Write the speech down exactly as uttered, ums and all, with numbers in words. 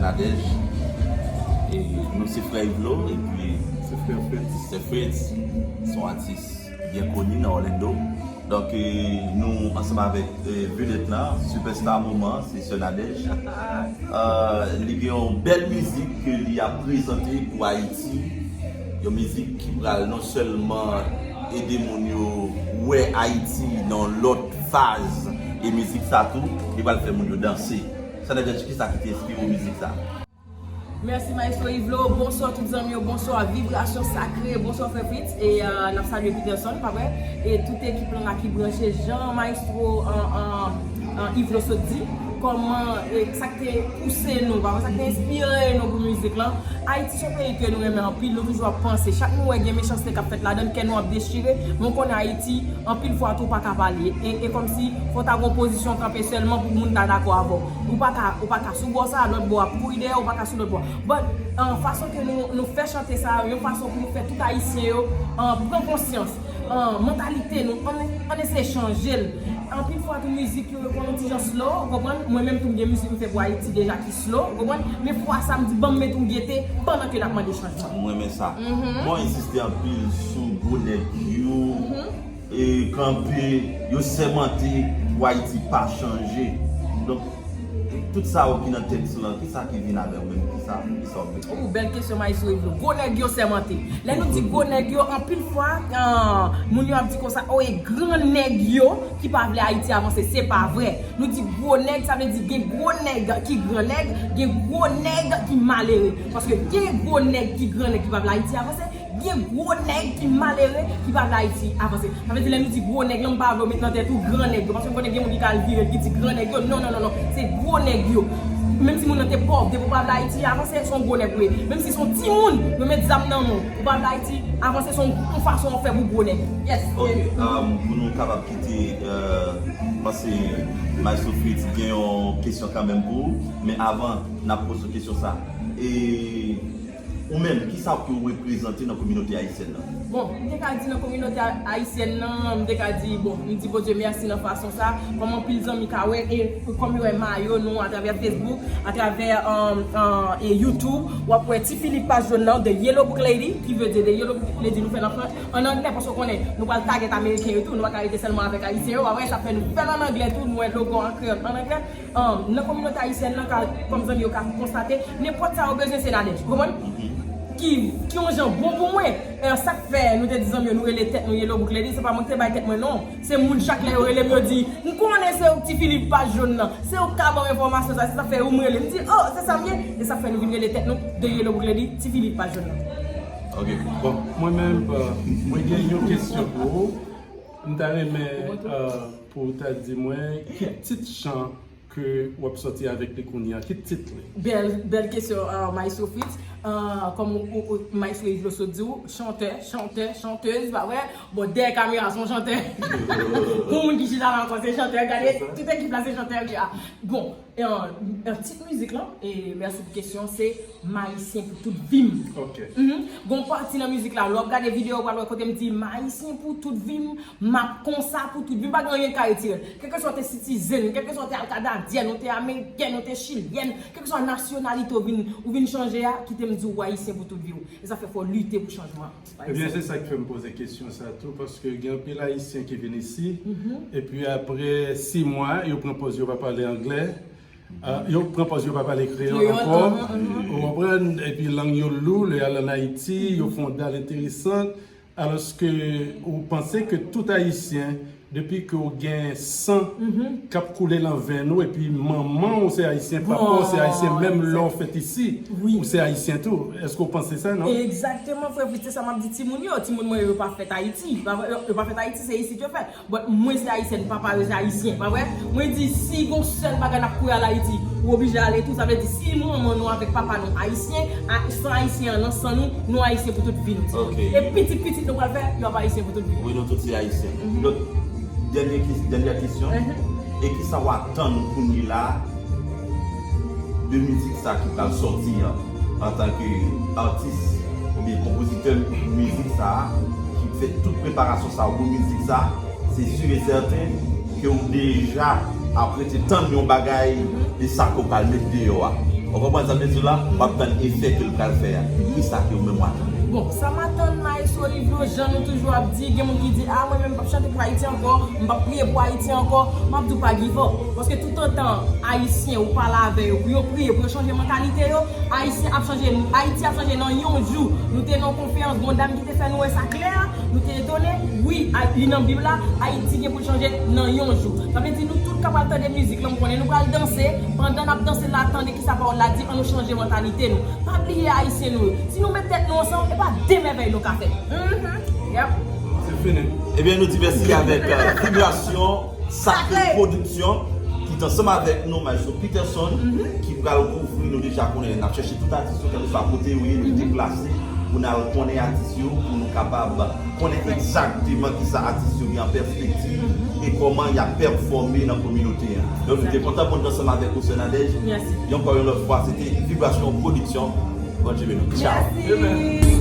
Nadège. E nou se frè Yvlo, epi se frè Fritz. Se Fritz, se yon atis byen koni nan Orlando. Donk, e, nou ansanm avèk, e, vedèt la, sipèsta moman, se sè Nadège. E, li gen yon bèl mizik ke li ap prezante pou Ayiti. Yon mizik ki pral non sèlman ede moun yo wè Ayiti nan lòt faz, e mizik sa tou, li pral fè moun yo danse. Sè Nadège, kisa ki te enspire w mizik sa? Mèsi Maestro Yvlo, bonswa tout zanmi yo, bonswa Vibrasyon Sakre, bonswa frè Fritz, e, e, n ap salye Peterson, pa vre? E tout ekip lan la ki branche, jan Maestro, e, e, e, Yvlo sot di, kòman, e, sa k te pouse nou, pa vre? Sa k te enspire nou pou mizik lan. Ayiti se yon peyi ke nou renmen anpil, nou toujou ap panse. Chak nou wè gen mechanste k ap fèt ladan l, kè nou ap dechire, men w konnen Ayiti, anpil fwa tou, w pa ka pale. E, e kòmsi fò w ta gen yon pozisyon kanpe sèlman pou moun ta dakò avè w. Ou pa ka, ou pa ka sou bò sa, lòt bò a ap kouri dèyè w, ou pa ka sou lòt bò a. But, e, fason ke nou, nou fè chante sa yo, yon fason pou nou fè tout Ayisyen yo, e, pran konsyans, e, mantalite nou, ann, ann eseye chanje l. Anpil fwa tou mizik yo, yo konn yon ti jan slow, ou konprann? Mwen menm tou m gen mizik m fè pou Ayiti deja ki slow, ou konprann? Men fwa sa m di ban m met yon gete pandan ke n ap mande chanjman. M renmen sa. Mwen ensiste anpil sou gwo nèg yo, e kanpe, yo sèmante pou Ayiti pa chanje. Donk, tout sa yo ki nan tèks lan, kisa ki vin avè w menm? Kisa, kisa w mete? Oh, bèl kesyon, Maestro Yvlo. Gwo nèg yo sèmante. Lè nou di gwo nèg yo, anpil fwa, e, moun yo ap di konsa, oh, e gran nèg yo ki pa vle Ayiti avanse. Se pa vre. Nou di gwo nèg, sa vle di gen gwo nèg ki gran nèg, gen gwo nèg ki malere. Paske gen gwo nèg ki gran nèg ki pa vle Ayiti avanse, gen gwo nèg ki malere ki pa vle Ayiti avanse. Sa vle di lè nou di gwo nèg lan, m pa vle w met nan tèt ou gran nèg yo. Paske m konnen gen moun ki ka al vire l, ki di gran nèg yo. Non, non, non, non. Se gwo nèg yo. Menm si moun nan te pòv, depi w pa vle Ayiti avanse, se yon gwo nèg ou ye. Menm si se yon timoun, yo met zam nan men w, ou pa vle Ayiti avanse, se yon, yon fason w fè pou gwo nèg. Yes. Ok, um, pou nou kapab kite, euh, paske Maestro Fritz gen yon kesyon kanmenm pou ou, men avan n ap poze w kesyon sa. E ou menm, kisa ke w reprezante nan kominote ayisyèn nan? Bon, m te ka di nan kominote a-, ayisyèn nan, m te ka di, bon, m di Bondye mèsi nan fason sa, kòm anpil zanmi ka wè, e kòm yo wè mayo nou atravè Facebook, atravè, um, uh, e YouTube, w ap wè Ti Filip pa jòn nan, The Yellow Book Lady, ki vle di The Yellow Book Lady, nou fè l an fran-, an anglè, paske w konnen, nou pral tagèt ameriken yo tou, nou pa ka rete sèlman avèk ayisyen yo, w ap wè, sa fè nou fè l an anglè tou, nou wè logo an kreyòl an anglè. Um, nan kominote ayisyèn nan, ka, kòm zanmi yo ka konstate, nenpòt sa yo bezwen, se Nadège. Ou konprann? Ki, ki yon jan bon pou mwen. E, sa k fè nou te di zanmi yo, nou rele tèt nou Yellow Book Lady, se pa mwen ki te bay tèt mwen non. Se moun chak lè yo rele m, yo di, "M konnen se ou k Ti Filip pa jòn nan. Se ou k ka ban m enfòmasyon sa, se sa k fè ou m rele." M di, "Oh, se sa m ye." E sa k fè nou vin rele tèt nou The Yellow Book Lady, Ti Filip pa jòn nan. Ok, bon, mwen menm, euh, mwen gen yon kesyon pou ou. M ta renmen, euh, pou w ta di mwen, ki tit chan ke w ap sòti avèk li kounye a? Ki tit li? Bèl, bèl kesyon, uh, Maestro Fritz. Uh, kòm ou, ou, ou, Maestro Yves Loso di w, chantè, chantè, chantèz, pa vre? Bon, dèyè kamera, se yon chantè. Pou moun ki chita la ankò, se chantè. Gade, tout ekip la, se chantè, ok, ah. Bon, e, e, tit mizik lan, e mèsi pou kesyon, se M ayisyen pou tout vi m. Ok. Mhm. Gon pati nan mizik la, lè w ap gade videyo, w pral wè kote m di, "M ayisyen pou tout vi m, m ap konsa pou tout vi m." Pa gen anyen k ka retire l. Kèlkeswa w te sitizen, kèlkeswa w te al Kanadyen, ou te ameriken, ou te chilyen, kèlkeswa nasyonalite w vin, ou vin chanje a, kite m di w, w ayisyen pou tout vi w. E sa fè fò w lite pou chanjman. Ebyen, se sa k fè m poze kesyon sa tou, paske gen anpil ayisyen ki vin isi, epi apre sis mwa, yo pran pòz yo pa pale anglè, ah, yo pran pòz yo pa pale kreyòl ankò. Ou konprann? Epi lang yo lou, lè y al ann Ayiti, yo fè yon dal enteresan. Alòske ou panse ke tout ayisyen, depi ke w gen san k ap koule nan venn ou, epi manman w se ayisyen, papa w se ayisyen, menm lè w fèt isi, ou se ayisyen tou. Èske w panse sa, non? Egzakteman, frè Fritz, se sa m ap di timoun yo. Timoun mwen yo pa fèt Ayiti. Yo, yo pa fèt Ayiti, se isit yo fèt. But mwen se ayisyèn, papa yo se ayisyen, pa vre? Mwen di, si gon sèl bagay n ap kouri al Ayiti, ou oblije ale tou. Sa vle di, si manman nou avèk papa nou ayisyen, a, san ayisyen an nan san nou, nou ayisyen pou tout vi nou. Ok. E pitit pitit nou pral fè, y ap ayisyen pou tout vi. Wi, nou tout se ayisyen. Donk, dènye kes-, dènyè kesyon, e kisa w atann kounye la de mizik sa ki pral sòti an, antanke atis oubyen konpozitè mizik sa, ki fè tout preparasyon sa pou mizik sa, se si e sèten ke w deja ap rete tann yon bagay de sa ke w pral met deyò a. Ou konprann sa m vle di w la? W ap tann efè ke l pral fè a. Kisa ke ou menm w atann? Bon, sa m atann Maestro Livlo, jan nou toujou ap di, gen moun ki di, ah, mwen menm m p ap chante pou Ayiti ankò, m p ap priye pou Ayiti ankò, m ap di w pa give up. Paske toutotan Ayisyen ou pale avè yo, pou yo priye, pou yo chanje mantalite yo, Ayisyen ap chanje, Ayiti ap chanje nan yon jou. Nou te nan yon konferans, gon dam ki te fè nou wè sa klè, nou te etone. Wi, li nan Bib la, Ayiti gen pou l chanje nan yon jou. Sa vle di nou tout ka pral tande mizik lan, m konnen nou pral danse. Pandan n ap danse la, tande kisa pawòl la di, ann nou chanje mantalite nou. Pa bliye Ayisyen nou yo. Si nou met tèt nou ansanm, e pa de mèvèy nou ka fè. Mhm. Yep. Se fini. Ebyen, nou di mèsi avèk euh, Vibrasyon Sakre Pwodiksyon ki t ansanm avèk nou, Maestro Peterson, ki pral kouvri nou deja konnen. N ap chèche tout atis yo, kèlkeswa kote yo ye, nou deplase pou n al konnen atis yo, pou nou kapab konnen egzakteman kisa atis yo gen an pèspektiv e kòman y ap pèfòme nan kominote a. Donk, nou te kontan pou n t ansanm avèk ou, Sè Nadège. Mèsi. E ankò yon lòt fwa, se te Vibrasyon Pwodiksyon. Bonne journée. Ciao. Mèsi.